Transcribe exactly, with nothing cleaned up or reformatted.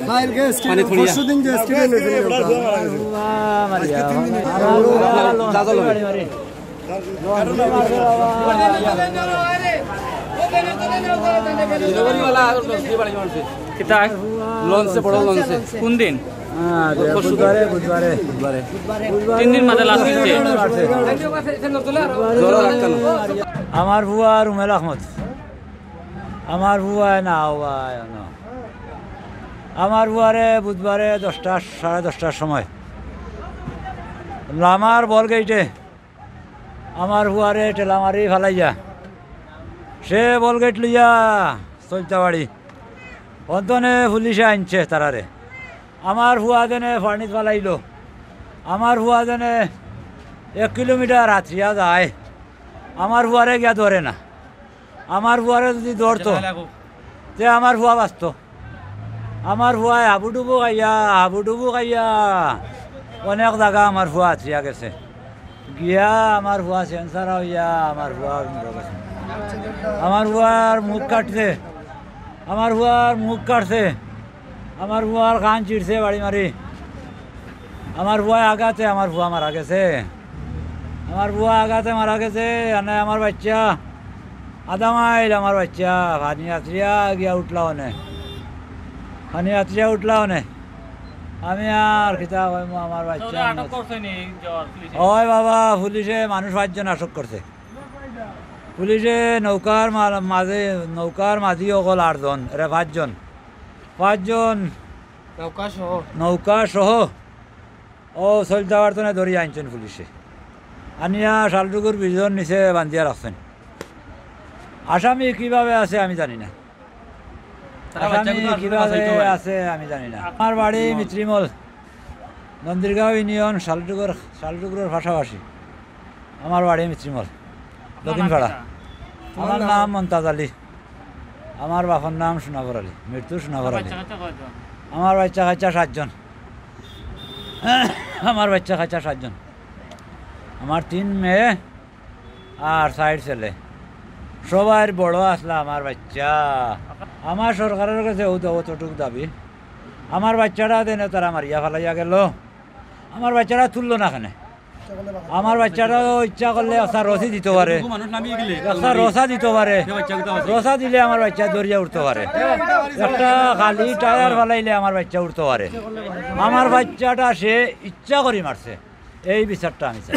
কালকে আজকে পরশু দিন যে accident হয়েছে, কিতা? লঞ্চে, বড় লঞ্চে। কোন দিন? হ্যাঁ, বুধবারে, বুধবারে। বুধবারে। তিন দিন মাঝে লাশ মিলছে। জোরে রাখেন। আমার ফুয়া রুমেল আহমদ। আমার ফুয়া না, ও ভাই, না। আমার ফুয়ারে বুধবারে দশটা, সাড়ে দশটার সময় লামার বল গেইটে আমার ফুয়ারে ঠেলা মারি ফালাইয়া সে বল গেইট লইয়া চলতা বাড়ি। অন্তনে পুলিশে আনছে তারারে। আমার ফুয়া যেনে ফার্নিত ফালাইলো। আমার ফুয়া যেনে এক কিলোমিটার আতরিয়া যায়। আমার ফুয়ারে গিয়া ধরে না। আমার ফুয়ারে যদি ধরতো, তে আমার ফুয়া বাঁচতো। আমার ফুয়ায় হাবুডুবু খাইয়া, হাবুডুবু খাইয়া অনেক জাগা আমার ফুয়া আতরিয়া গেছে। গিয়া আমার ফুয়া সেন্সারা অইয়া আমার ফুয়া মরে গেছে। আমার ফুয়ার মুখ কাটছে, আমার ফুয়ার মুখ কাটছে, আমার ফুয়ার কান ছিড়ছে বাড়ি মারি। আমার ফুয়া আঘাতে আমার ফুয়া মারা গেছে। আমার ফুয়া আঘাতে মারা গেছে। আনে আমার বাইচ্চা আধা মাইল, আমার বাইচ্চা পানি আতরিয়া গিয়া উঠলা অনে, পানি আতরিয়া উঠলা অনে। আমি আর কিতা কইমু, আমার বাইচ্চা। ওই বাবা, পুলিশে মানুষ পাঁচজন আটক করছে। পুলিশে নৌকার মা-, মাঝে, নৌকার মাঝি অকল আটজন, এরা পাঁচজন, পাঁচজন নৌকা সহ। নৌকা সহ ও সলতাবার্তনে ধরি আনছেন পুলিশে। আনিয়া শালটুকুর ব্রিজর নিচে বান্ধিয়া রাখছেন। আসামি কিভাবে আছে আমি জানি না। তারা আসামি বাচ্চাগুলো আসলে কিভাবে বাঁচাইতে পারে। আছে আমি জানি না। আমার বাড়ি মিত্রিমল, নন্দীরগাঁও ইউনিয়ন, শালটুকুর, শালটুকুরের পাশাপাশি। আমার বাড়ি মিত্রিমল, দক্ষিণপাড়া। আমার নাম মন্তাজ আলী। আমার বাপর নাম সোনাপুর আলী, মৃত্যু সোনাপুর আলী। বাচ্চা কাচ্চা কয়জন? আমার বাইচ্চা কাচ্চা সাতজন। আমার বাইচ্চা কাচ্চা সাতজন। আমার তিন মেয়ে আর চাইর ছেলে। সবার বড় আছলা আমার বাইচ্চা। আমার সরকারের কাছে অত-, অতটুক দাবি, আমার বাইচ্চাটা যেনে তারা মারিয়া ফালাইয়া গেল। আমার বাইচ্চাটা তুললো না কেনে? আমার বাইচ্চাটা ইচ্ছা করলে একটা রশি দিতে পারে, একটা রশা দিতে পারে। রশা দিলে আমার বাইচ্চা দৌড়িয়া উঠতে পারে, একটা খালি টায়ার ফালাইলে আমার বাইচ্চা উঠতে পারে। আমার বাইচ্চাটা সে ইচ্ছা করি মারছে, এই বিচারটা আমি চাই।